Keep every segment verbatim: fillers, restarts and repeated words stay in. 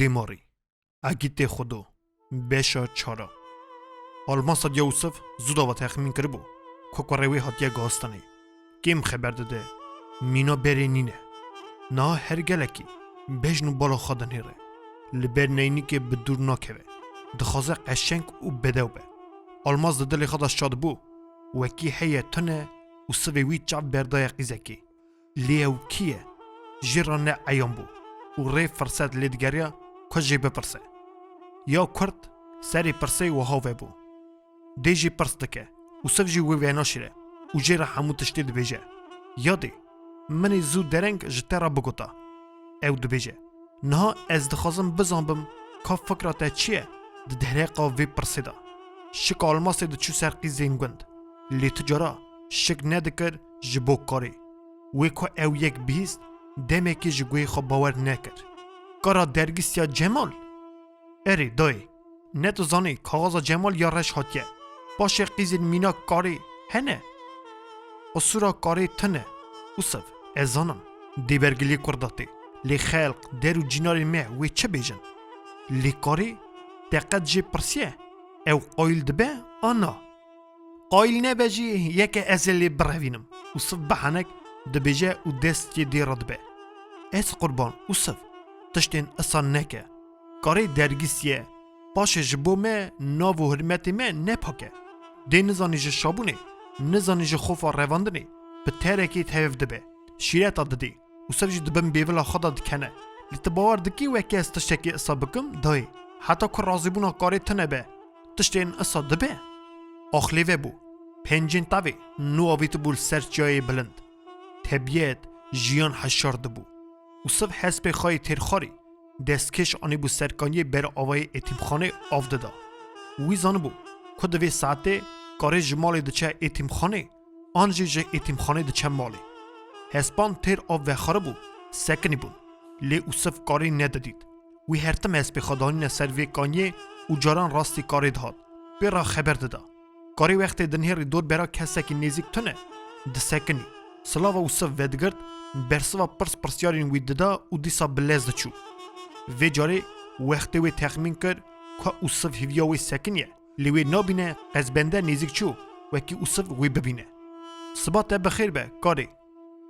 Ê marî, Egîtê Xudo, beşa çara. Almasa diya Ûsif zû dava texmîn kiribû, ku kurê wê hatiye gihastinê. Kêm xeber dide, mîna berê nîne. Niha her gelekî bejn û bala xwe dinêre. Li ber neynîkê bi dûr nakeve. Dixwaze qeşeng û bedew be. Almas di dilê xwe de şa dibû. Wekî heye tune û sivê wî çav berdaye qîzekê. Lê ew kî ye? Jê re ne eyan bû û rê firset lê digeriya ku jê bipirse. Ya kurt serê pirsê wiha vebû. Dê jî pirs dike, Ûsiv jî wê venaşîre û jê re hemû tiştê dibêje. Yadê, min ê zû dereng ji te re bigota. Ew dibêje, niha ez dixwazim bizanbim ka fikra te çi ye di derheqa vê pirsê de. Şika Almasê diçû ser qîzên gund. Lê tu cara şik nedikir ji bo karê. Wê ku ew yek bihîst, demekê ji guhê xwe bawer nekir. Kara dergîstiya Cemal? Erê, dayê. Ne tu zanî, kaxaza Cemal ya reş hatiye. Paşê qîzên mînak karê hene. Qisûra karê tune. Ûsiv, ez zanim, dê bergiliyê kurda tê. Lê xelq, der û cînarên me wê çi bêjin? Lê karê, te qet jê pirsiye, ew qayîl dibe an na? Qayîl nebe jî yeke ez ê lê birevînim. Ûsiv bihenek dibêje û destê dê re dibe. Ez qurban, Ûsiv, tiştên isa neke. Karê dergîstiye, paşê ji bo me nav û hurmetê me ne pak e. Dê nizanî ji şabûnê, nizanî ji xofa revandinê, bi terekê tev dibe. Şîreta didê. Ûsiv jî di bin bêvila xwe de dikene. Lê tu bawer dikî wekî ez tiştekî isa bikim, dayê? Heta ku razîbûna karê tune be, tiştên isa dibe? Ax lê vebû. Pencên tavê nû avîtibû li ser çiyayê bilind. Tebiyet, jiyan heşar dibû. Ûsiv hespê xwe yê têrxwarî destkêş anîbû ser kaniyê ber avayê êtîmxanê av dida. Wî zanibû ku di vê saetê karê ji malê diçe êtîmxanê, an jî ji êtîmxanê diçe malê. Hespan têr av vexwaribû, sekinîbûn. Lê Ûsiv karê nedidît. Wî her tim hespê xwe danîne ser vê kaniyê û caran rastî karê dihat. Pê re xeber dida. Karê wextê dinihêrî dor bera kesekî nêzîk tune, disekinî. Silava Ûsiv vedigirt, bersiva pirs pirsyarên wî dida û dîsa bi lez diçû. Vê carê wextê wê texmîn kir ku Ûsiv hîviya wê sekiniye. Lê wê nabîne qezbende nêzîk çû, wekî Ûsiv wê bibîne. Siba te bi xêr be, karê.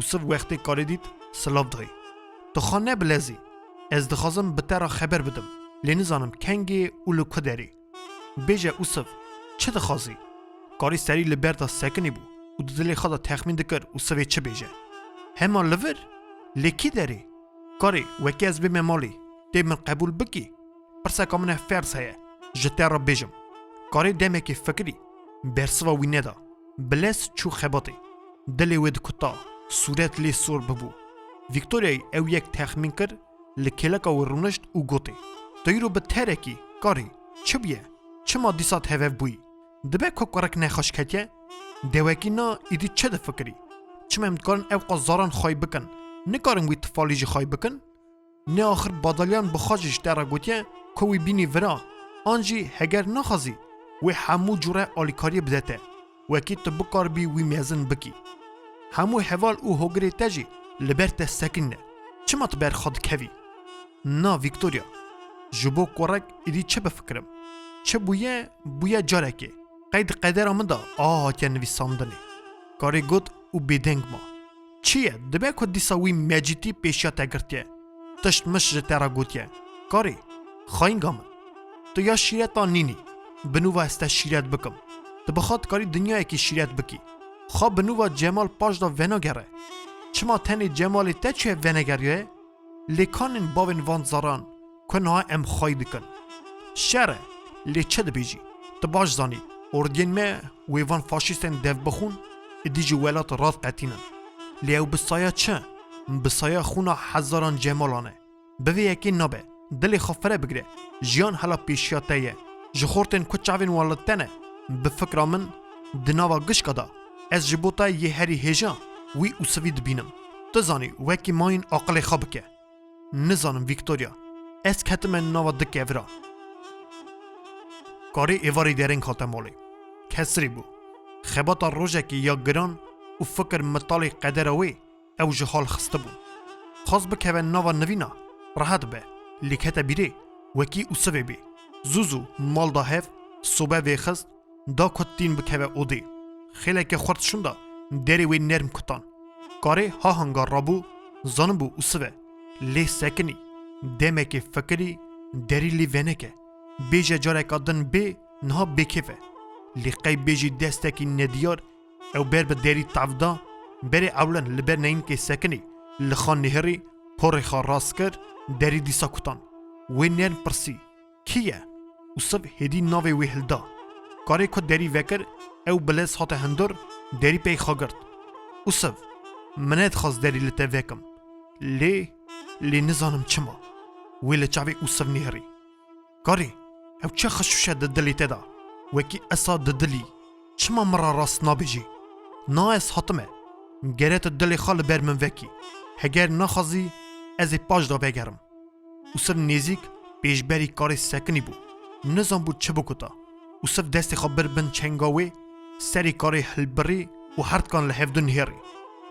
Ûsiv wextê karê dît, silav dayê. Tu xwe nebilezî. Ez dixwazim bi te re xeber bidim. Lê nizanim kengê û li ku derê. Bêje Ûsiv, çi dixwazî? Karê serî li ber de sekinî bû û di dilê xwe de texmîn dikir Ûsivê çi bêje. Hema li vir? Lê kî derê? Karê, wekî ez bême malê, tê min qebûl bikî? Pirseka min e ferz heye, ji te re bêjim. Karê demekê fikirî, bersiva wî neda. Bi lez çû xebatê. Dilê wê dikuta, sûret lê sor bibû. Vîktoryayê ew yek texmîn kir, li kêleka wê rûnişt û gotê, tu îro bi terekî, karê, çi bûye? Çima dîsa tevev bûyî? Dibe ku kurek nexweş ketiye? Dewekî na, îdî çi difikirî? Çima em dikarin ew qas zaran xwey bikin? Nikarin wî tifalî jî xwey bikin? Ne axir badaliyan bi xwe jî ji te re gotiye ku wî bînî vira, an jî heger naxwazî, wê hemû cure alîkariyê bide te, wekî tu bikaribî wî mezin bikî. Hemû heval û hogirê te jî li ber te sekinîne. Çima tu ber xwe dikevî? Na, Victoria, ji bo kurek îdî çi bifikirim? Çi bûye, bûye carekê. Qey di qedera min de a hatiye nivîsandinê. Karê got û bêdeng ma. Çi ye? Dibe ku dîsa wî mecîtî pêşiya te girtiye. Tişt mişt ji te re gotiye. Karê, xayînga min. Tu ya şîreta nînî. Bi nû ve ez te şîret bikim. Tu bi xwe dikarî dinyayekî şîret bikî. Xwe bi nû ve Cemal paş de venagere. Çima tenê Cemalê te çûye venegeriye? Lê kanên bavên van zaran ku niha em xwey dikin. Şer e, lê çi dibêjî? Tu baş zanî, ordiyên me wê van faşîstên devbixûn êdî ji welat radiqetînin. Lê ew bi saya çi? Bi saya xûna hezaran Cemalan e. Bi vê yekê nabe. Dilê xwe fire bigire. Jiyan hela pêşiya te ye. Ji xortên ku çavên wan li te ne. Bi fikra min, di nava gişka de, ez ji bo te yê herî hêja wî û sivî dibînim. Tu zanî, wekî mayîn aqilê xwe bike. Nizanim, Victoria. Ez ketime nava du kevira. Karê êvarî dereng hate malê. Kesirî bû. Xebata rojekê ya giran û fikir mitalê qedera wê ew ji hal xistibûn. Xwest bikeve nava nivîna, rehet be. Lê kete bîrê, wekî Usivê bê. Zû zû mal da hev, sobe vêxist, da ku tîn bikeve odê. Xêleke xurt şûnda derê wê nerm kutan. Karê ha hanga rabû, zanibû Usiv e. Lê sekinî, demekê fikirî, derî lê veneke. Bêje careka din bê, niha bêkêf e. Lê qey bêjî destekî nediyar, ew ber bi derî tav da, berê ewlen li ber neynikê sekinî, li xan nihêrî, porê xwe rast kir, derî dîsa kutan. Wê nerm pirsî, "Kî ye?" Usiv hêdî navê wê hilda. Karê ku derî vekir, ew bi lez hate hundir, derî pey xwe girt. "Usiv, min nedixwast derî li te vekim. Lê, lê nizanim çima." Wê li çavê Usiv nihêrî. "Karê, ew çi xişûş e di dilê te de? Wekî esa di dilî. Çima min re rast nabêjî? Na ez hatime. Gere tu dilê xwe li ber min vekî. Heger naxwazî, ez ê paş de vegerim." Usiv nêzîk pêşberî karê sekinî bû. Nizanbû çi bikuta. Usiv destê xwe bir bin çenga wê, serê karê hilbirî û herdikan li hevdû nihêrî.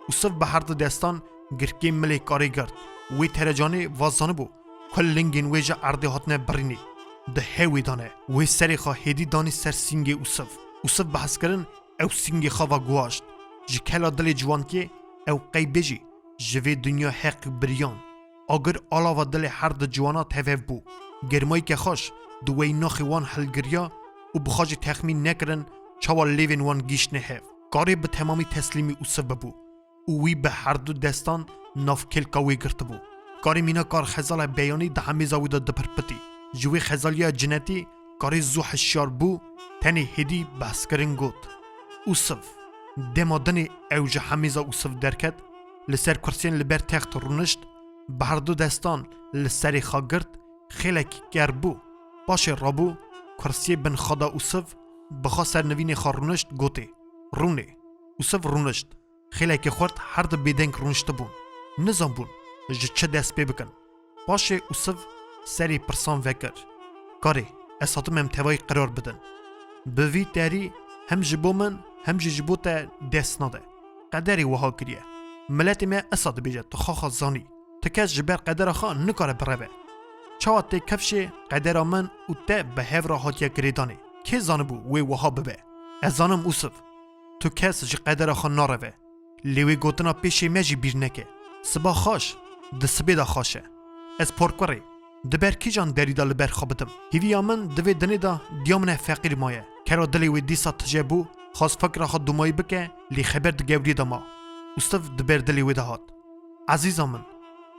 Usiv bi herdu destan girkê milê karê girt. Wê terecanê va zanibû ku lingên wê ji erdê hatine birînê. Di hewê de ne. Wê serê xwe hêdî danî ser sîngê Usiv. Usiv bi hezkirin ew sîngê xwe ve guhaşt. Ji kela dilê ciwankê ew qey bêjî ji vê dinya heq biriyan. Agir alava dilê her di ciwana tevev bû. Germayîke xweş di weynaxê wan hilgiriya û bi xwe jî texmîn nekirin çawa lêvên wan gihîştine hev. Karê bi temamî teslîmî Usiv bibû û wî bi herdu destan nav kêlka wê girtibû. Karê mîna kar xezala beyanî di hemêza wî de dipirpitî. Ji wê xezaliya cinetî karê zû hişyar bû, tenê hêdî behskirin got, "Usiv." Dema dinê ew ji hemêza Usiv derket, li ser kursiyên li ber text rûnişt, bi herdu destan li serê xwe girt, xêlekî ker bû. Paşê rabû, kursiyê bin xwe da Usiv, bi xwe ser nivînê xwe rûnişt, gotê, "Rûnê." Usiv rûnişt. Xêlekê xurt her du bêdeng rûniştibûn. Nizanbûn ji çi dest pê bikin. Paşê Usiv serê pirsan vekir. "Karê, ez hatim em tevayî qerar bidin. Bi vî terî hem ji bo min hem jî ji bo te dest nade. Qederê wiha kiriye. Miletê me esa dibêje, tu xwe xwe zanî. Tu kes ji ber qedera xwe nikare bireve. Çawa tê kifşê qedera min û te bi hev re hatiye girêdanê? Kê zanibû wê wiha bibe? Ez zanim Usiv, tu kes ji qedera xwe nareve. Lê wê gotina pêşê me jî bîr neke. Siba xweş, di sibê de xweş e. Ez porkurê, di ber kîjan derî de li ber xwe bidim? Hêviya min di vê dinê de diya min e feqîr maye. Kera dilê wê dîsa tije bû, xwest fikra xwe dûmayî bike, lê xeber di gewriyê de ma. Usiv di ber dilê wê de hat. Ezîza min,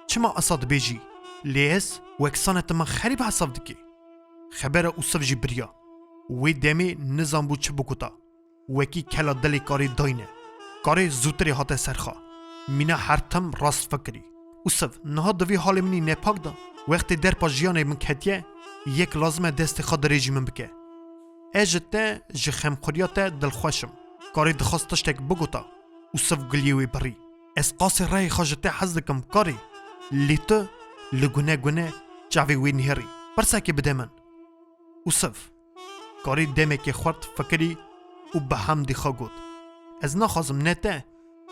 çima esa dibêjî? Lê ez wek sane tu min xerîb hesab dikî." Xebera Usiv jî biriya. Wê demê nizanbû çi bikuta. Wekî kela dilê karê dayne. Karê zûtirê hate ser xwe. Mîna her tim rast fikirî. Usiv, niha di vî halê min î nepak de, wextê derpa jiyanê min ketiye, yek lazim e destê xwe dirêjî min bike. Ez ji te, ji xemxuriya te dilxweş im. Karê dixwest tiştek bigota. Usiv giliyê wê birî. Ez qasê rehê xwe ji te hez dikim, karê. Lê tu li gune gune çavê wê nihêrî. Pirsekê bide min. Usiv. Karê demekê xurt fikirî û bi hemdî xwe got, "Ez naxwazim ne te,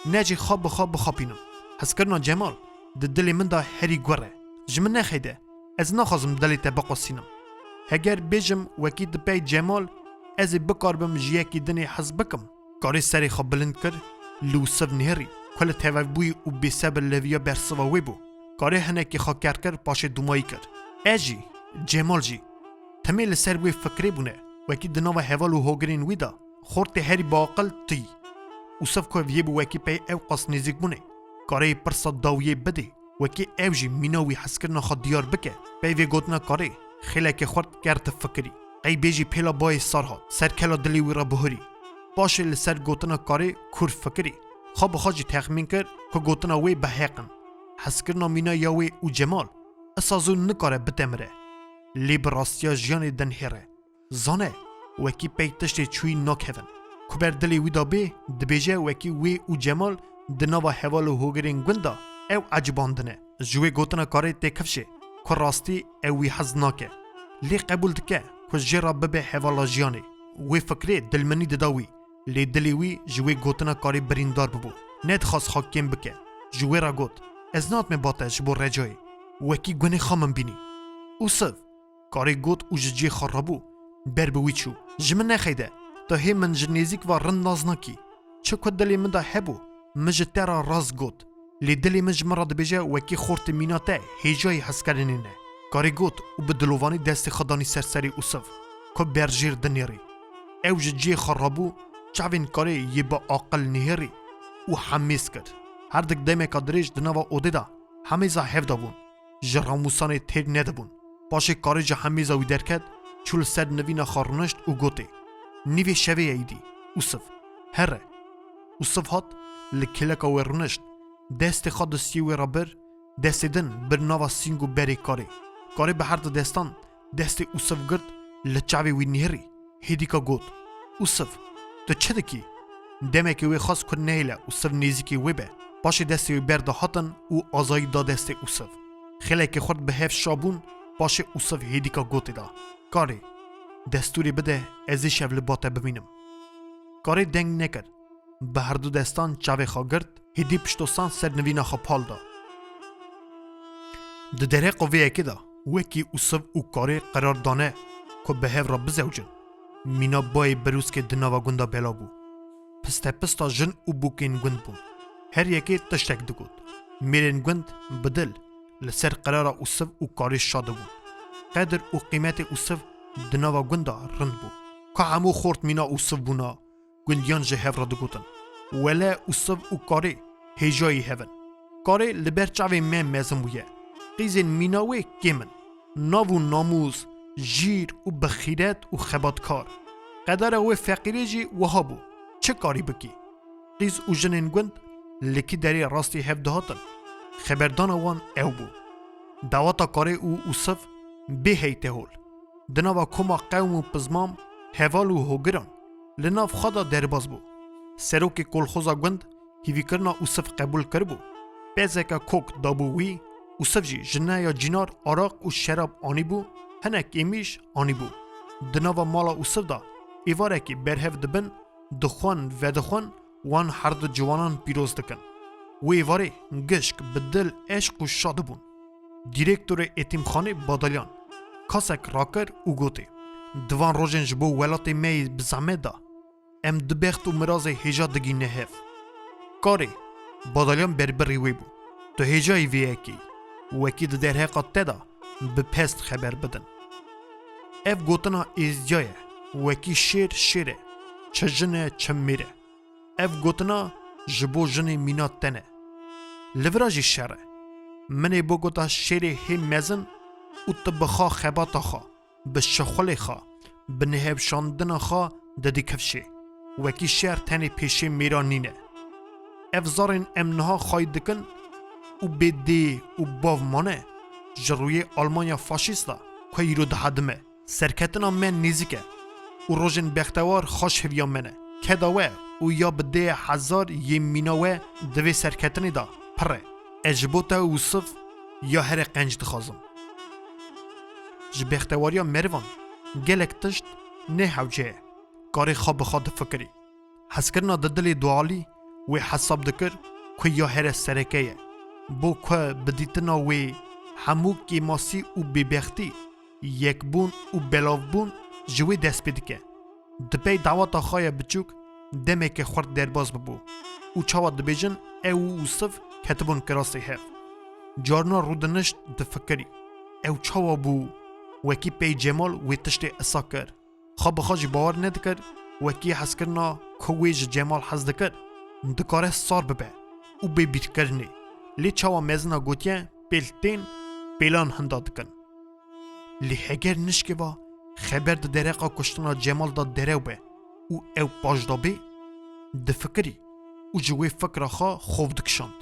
ne jî xwe bi xwe bixapînim. Hezkirina Cemal di dilê min de herî gur e. Ji min nexeyde, ez naxwazim dilê te biqosînim. Heger bêjim wekî di pey Cemal, ez ê bikaribim ji yekî dinê hez bikim." Karê serê xwe bilind kir, li Usiv nihêrî, ku li tevevbûyî û bêsebir leviya bersiva wê bû. Karê hinekî xwe ker kir, paşê dûmayî kir. Ez jî, Cemal jî, timê li ser wê fikirê bûne, wekî di nava heval û hogirên wî de, xortê herî biaqil tu yî. Usiv ku viyê bû wekî pey ew qas nêzîk bûne, karê pirsa dawiyê bidê, wekî ew jî mîna wî hezkirina xwe diyar bike, pey vê gotina karê, xêlekê xurt kerte fikirî. Qey bêjî pêla bayê sar hat, ser kela dilê wî re bihurî. Paşê li ser gotina karê kûr fikirî. Xwe bi xwe jî texmîn kir ku gotina wê bi heq in. Hezkirina mîna ya wê û Cemal, isa zû nikare bitemire. Lê bi rastiya jiyanê dinihêre. Zane, wekî pey tiştê çûyî nakevin. Ku ber dilê wî de bê, dibêje wekî wê û Cemal di nava heval û hogirên gund de ew ecibandine. Ji wê gotina karê tê kifşê, ku rastî ew wî hez nake. Lê qebûl dike ku jê re bibe hevala jiyanê. Wê fikrê dilminî dida wî. Lê dilê wî ji wê gotina karê birîndar bibû. Nedixwast xwe kêm bike. Ji wê re got, "Ez nehatime ba te ji bo recayê. Wekî gunê xwe min bînî. Ûsiv, karê got û ji cihê xwe rabû, ber bi wî çû. Ji min nexeyde, tu hê min ji nêzîk ve rind nas nakî. Çi ku dilê min de hebû, min ji te re rast got. Lê dilê min ji min re dibêje wekî xortê mîna te hêjayî hezkirinê ne. Karê got û bi dilovanî destê xwe danî ser serê Ûsiv, ku berjêr dinêrî. Ew ji cihê xwe rabû, çavên karê yê bi aqil nihêrî û hemêz kir. Her dik demeka dirêj di nava odê de hemêza hev de bûn. Ji ramûsanê têr nedibûn. Paşê karê ji hemêza wî derket, çû li ser nivîna xwe rûnişt û gotê, "Nîvê şevê ye îdî, Ûsiv. Here." Ûsiv hat, li kêleka wê rûnişt. Destê xwe di stiyê wê re bir, destê din bir nava sîng û berê karê. Karê bi her du destan destê Ûsiv girt, li çavê wî nihêrî. Hêdîka got, "Ûsiv, tu çi dikî?" Demekê wê xwest ku nehêle Ûsiv nêzîkî wê be. Paşê destê wê berda hatin û azayî da destê Ûsiv. Xêlekê xurt bi hev şa bûn, paşê Ûsiv hêdîka gotê da, "Karê, destûrê bide, ez ê şev li ba te bimînim." Karê deng nekir. Bi herdu destan çavê xwe girt, hêdî piştosan ser nivîna xwe pal da. Di derheqa vê yekê de wekî Ûsiv û karê qerar dane ku bi hev re bizewicin, mîna bayê birûskê di nava gunda belav bû. Pistepista jin û bûkên gund bûn. Her yekê tiştek digot. Mêrên gund bi dil li ser qerara Ûsiv û karê şa dibûn. Qedir û qîmetê Ûsiv di nava gunda rind bû. Ka hemû xort mîna Ûsiv bûna, gundiyan ji hev re digotin, "Wele Ûsiv û karê hêjayî hev in. Karê li ber çavê me mezin bûye. Qîzên mîna wê kêm in. Nav û namûs, jîr û bi xîret û xebatkar. Qedara wê feqîrê jî wiha bû. Çi karî bikî?" Qîz û jinên gund li kî derê rastî hev dihatin. Xeberdana wan ew bû. Daweta karê û Ûsiv bê heytê hol. Di nava koma qewm û pizmam, heval û hogiran li nav xwe de derbas bû. Serokê kolxoza gund hîvîkirina Ûsiv qebûl kiribû. Pezeke kok dabû wî, Ûsiv jî ji neya cînar araq û şerab anîbû, hinek êmîş anîbû. Di nava mala Ûsiv de êvarekî berhev dibin, dixwin, vedixwin, wan herdu ciwanan pîroz dikin. Wê êvarê gişk bi dil, eşq û şa dibûn. Dîrektorê etîmxanê Badalyan kasek rakir û gotê, "Di van rojên ji bo welatê me yê bi zehmet de, em du bext û mirazê hêja digîne hev." "Karê," Badalyan berbirî wê bû, "tu hêjayî vê yekê yî. Wekî di derheqa te de bi pest xeber bidin. Ev gotina êzdiya ye, wekî şêr şêr e, çi jin e, çi mêr e. Ev gotina ji bo jinê mîna te ne. Li vira jî şer e. Min ê bigota şêrê hê mezin û tu bi xwe xebata xwe, bi şixulê xwe, bi nihewşandina xwe didî kifşê. Wekî şer tenê pêşê mêra nîne. Ev zarên em niha xwayî dikin û bê dê û bav mane, ji rûyê Almanya faşîst de ku îro dihedime. Serketina me nêzîk e û rojên bextewar xweş heviya me ne. Keda we û ya bi dê hezar yê mîna we di vê serketinê de pir e. Ez ji bo te û Ûsiv ya here qenc dixwazim. Ji bextewariya merivan gelek tişt nehewce ye." Karê xwe bi xwe difikirî. Hezkirina di dilê dualî wê hesab dikir ku ya here sereke ye. Bo ku bi dîtina wê hemû kêmasî û bêbextî, yekbûn û belavbûn ji wê dest pê dike. Di pey daweta xwe ya biçûk demeke xurt derbas bibû û çawa dibêjin ew û Ûsiv ketibûn kirasê hev. Carna rûdinişt difikirî. Ew çawa bû? Wekî pey Cemal wê tiştê isa kir. Xwe bi xwe jî bawer nedikir, wekî hezkirina ku wê ji Cemal hez dikir, dikare sar bibe û bê bîrkirinê. Lê çawa mezina gotiye, pêl tên, pêlan hinda dikin. Lê heger nişkeva xeber di dereqa kuştina Cemal de derew be û ew paş de bê, difikirî û ji wê fikra xwe xov dikişand.